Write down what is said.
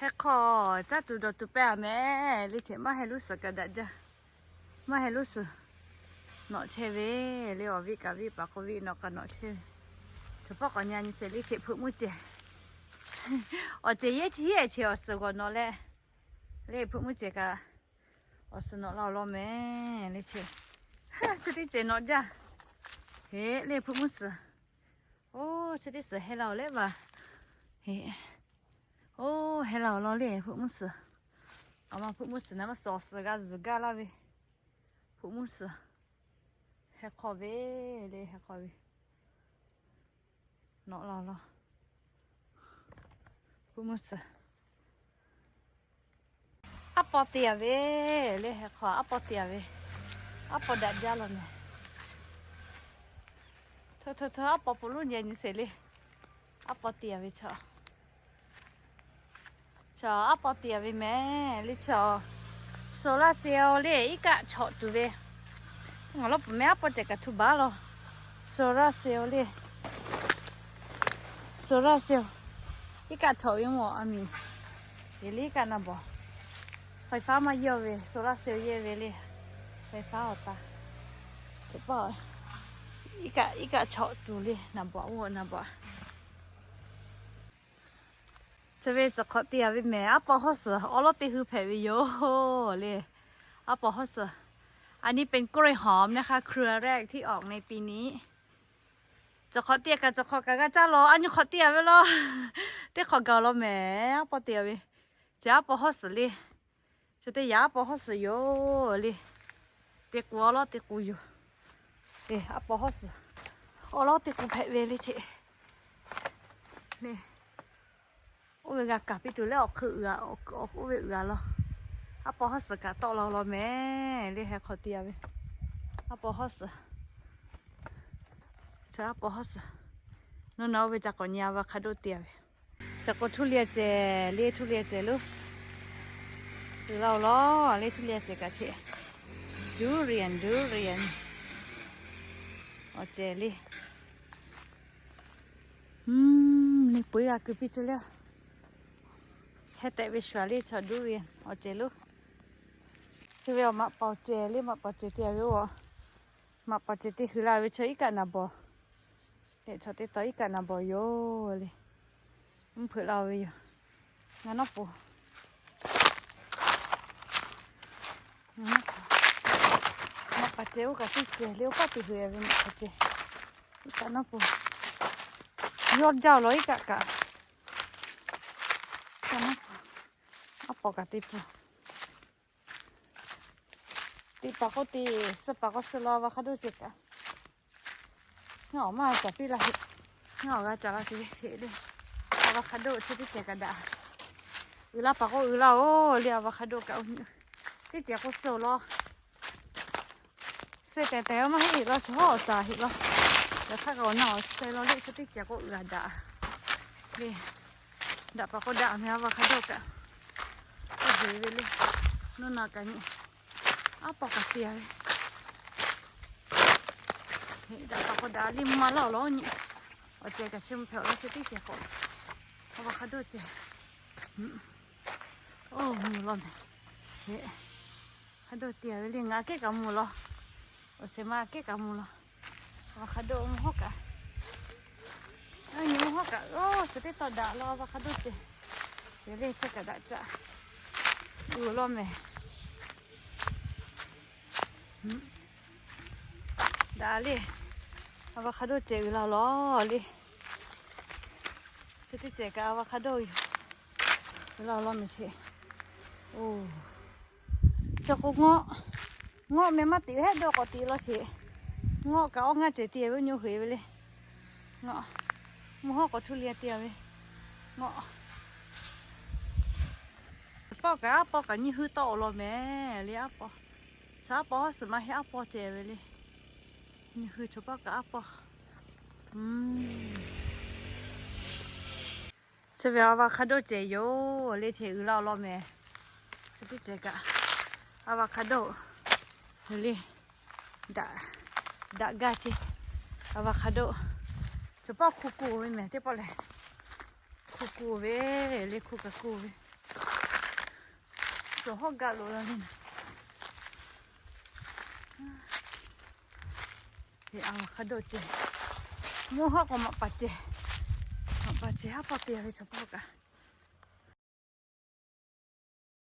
Heh hk'aw caˇ tuˬ dawˬ tuˬ pehˇ a mehˍ le, cheꞈ maˇ heh luˉ suhˍ kaꞈ daꞈ jaˇ. Maˇ heh luˉ suhˍ nawꞈ chehˇ ve le. Awˬ viˉ kaꞈ viˉ paˍ k'oˆ viˉ nawˬ kaꞈ nawꞈ chehˇ ve. Chaw hpawˇ k'awꞈ nyi nyi sheˍ le, cheꞈ hpeuꞈ mvuhˇ cehˬ. Awˬ cehˬ yehˇ chi yehˇ cheꞈ awˬ suhˍ g'awˬ nawꞈ leh, le hpeuꞈ mvuhˇ cehˬ kaꞈ awˬ suhˍ nawꞈ la awˬ lawn mehˍ le cheꞈ. Chi teˇ cehˬ nawꞈ jaˇ. Heꞈ le hpeuꞈ mvuhˇ suhˍ. Oˇ chi teˇ suhˍ heh la awˬ leh vaˬ. Heꞈ, oˇ heh la awˬ lawn le hpeuꞈ mvuhˇ suhˍ. Awˬ ma hpeuꞈ mvuhˇ suhˍ na maˇ suhˍ awˬ suhˍ g'a zuhˬ gaˇ laˇ ve. Hpeuꞈ mvuhˇ suhˍ. Heh hk'aw ve le heh hk'aw ve nawꞈ la awˬ lawn. Hpeuꞈ mvuhˇ suhˍ. Aˉ paw te a ve le heh hk'aw aˉ paw te a ve. Aˉ paw daꞈ jaˇ law mehˍ. Hto hto hto aˉ paw pon lonˉ nyi nyi sheˍ le. Aˉ paw te a ve chaw. Chaw aˉ paw te a ve mehˍ le chaw. Solar cell le iˉ kaˆ chawꞈ tuˬ ve. Ngaˬ lawˇ peuˬ mehˍ aˉ paw cehˬ kaꞈ htu baˬ law. Solar cell le. Solar cell iˉ kaˆ chawꞈ ve mawˬ a miˬ. Yeˬ le iˉ kaˆ na bawˬ. ไฟฟ้า maˇ yehˇ ve solar cell yehˇ ve le. ไฟฟ้า awˬ ta. Iˉ kaˆ iˉ kaˆ chawꞈ tuˬ le naˍ bawˬ oˇ naˍ bawˬ. Chi ve cawˬ hk'awꞈ te a ve mehˍ aˉ paw hawˉ suhˍ awˉ lawˉ teˇ hui hpehꞈ ve yoˬ le. Aˉ paw hawˉ suhˍ. อันนี้เป็นกล้วยหอมนะคะ เครือแรกที่ออกในปีนี้ Cawˬ hk'awꞈ te kaꞈ cawˬ hk'awꞈ kaꞈ g'a caˇ law, a nyi hk'awꞈ te a ve law. Teˇ hk'awꞈ gaˬ law mehˍ, aˉ paw te a ve. Chi aˉ paw hawˉ suhˍ le. Chi teˇ yanˇ aˉ paw hawˉ suhˍ yoˬ le. Te k'u awˉ lawˉ te k'u yoˬ. Aˉ paw hawˉ suhˍ awˉ lawˉ te k'u hpehꞈ ve le cheꞈ. Oˇ ve g'a kaˍ piˇ tuˬ leh awˬ hk'eun uiˍ a, oˇ ve uiˍ a law. Aˉ paw hawˉ suhˍ kaꞈ tawˆ la law mehˍ le, heh hk'awꞈ te a ve. Aˉ paw hawˉ suhˍ. Chi aˉ paw hawˉ suhˍ. Nawˬ na oˇ ve ca k'awꞈ nyi a va hk'a doˆ te a ve. Chi k'o htuˇ liˇ a cehˬ le, htuˇ liˇ a cehˬ loˉ. Uiˍ la awˬ lawn le, htuˇ liˇ a cehˬ kaꞈ cheꞈ. Durian, durian. Awˬ cehˬ le. Neˇ puiˉ g'a keu piˇ ceh le. Heh tehꞈ ve shuˍ le chaw durian awˬ cehˬ loˉ. Chi ve awˬ maꞈ paoˬ cehˬ le, maꞈ paoˬ cehˬ te a ve oˇ. Maꞈ paoˬ cehˬ te hui la ve chaw iˉ kaˆ naˍ bawˬ. Chaw teˇ taw iˉ kaˆ naˍ bawˬ yoˬ le. Mvuhˇ hpeuꞈ la ve yoˬ. Ngaˬ nawˉ pon maꞈ paoˬ cehˬ oˇ kaꞈ teˇ cehˬ le, oˇ paˆ te hui a ve maꞈ paoˬ cehˬ. Iˉ kaˆ nawˉ pon yawˇ jaˇ law iˉ kaˆ kaꞈ. Aˉ paw kaꞈ te pun. Teˇ paˍ k'oˆ te, suh paˍ k'oˆ suh law, avocado cehˬ kaꞈ. Ngaˬ awˬ maˇ caˍ piˇ la heꞈ. Ngaˬ awˬ g'a caˍ la te ve heꞈ le. Avocado chi teˇ cehˬ kaꞈ daꞈ. Uiˍ la paˍ k'o uiˍ la oˬ le, avocado kaꞈ oˇ nyi. Teˇ cehˬ k'o suh law. Suh tehˬ tehˬ maˇ heˆ heꞈ law, chaw hawˉ awˬ taˍ heꞈ law. Yaꞈ hk'aˇ kaꞈ awˬ na awˬ suh law le, chi teˇ cehˬ k'o uiˍ a daꞈ. Le, daꞈ paˍ k'o daꞈ mehˍ, avocado kaꞈ. Oˇ heꞈ ve le. Nawˬ na kaꞈ nyi. Aˉ paw kaꞈ te a ve. Daꞈ paˍ k'o daꞈ le, maˇ laˇ awˬ lawn nyi. Awˬ cehˬ kaꞈ chi mvuhˇ hpehꞈ awˬ lawn chi teˇ cehˬ k'o. Avocado cehˬ. Oˇ mvuhˇ law mehˍ. Hk'a dawˇ te a ve le, ngaˬ kehˉ kaꞈ mvuhˇ law. Awˬ cehˬ ma kehˉ kaꞈ mvuhˇ law. Avocado mvuhˇ hawˉ kaꞈ. Aˉ nyi mvuhˇ hawˉ kaꞈ, oˇ chi teˇ taw daꞈ law, avocado cehˬ. Ve le chi kaꞈ daꞈ caꞈ. Uiˍ law mehˍ. Daꞈ le. Avocado cehˬ uiˍ la lawˬ le. Chi teˇ cehˬ kaꞈ avocado yoˬ. Uiˍ la lawˬ mehˍ cheꞈ. Oˇ, chi k'o ngawˆ, ngawˆ meh maˇ tiꞈ hehˆ dawˇ k'awꞈ tiꞈ law cheꞈ. Ngawˆ kaꞈ awˇ ngaˇ cehˬ te ve, oˇ nyi heꞈ ve le. Ngawˆ, mvuhˇ hawˉ k'awꞈ htuˇ liˇ te ve. Ngawˆ, chaw paw kaꞈ aˉ paw kaꞈ nyi hui tawˆ awˬ lawn mehˍ le aˉ paw. Chaw aˉ paw hawˉ suhˍ maˇ heˆ, aˉ paw cehˬ ve le. Nyi hui chaw paw kaꞈ aˉ paw. Chi ve avocado cehˬ yoˬ le, cehˬ uiˍ la awˬ lawn mehˍ. Chi teˇ cehˬ kaꞈ avocado le. Daꞈ, daꞈ gaˇ ce. Avocado chaw paw hkuˇ kuˬ ve mehˍ teˇ pawˆ lehˬ. Kuˬ kuˬ ve, le hkuˇ kaꞈ kuˬ ve. Cawˬ hawˉ gaˆ loꞈ la le. Te a hk'a dawˇ ceh. Mvuhˇ hawˉ k'o maꞈ paˍ ceh. Maꞈ paˍ ceh haˉ pawˇ te ve chaw hpawˇ kaꞈ.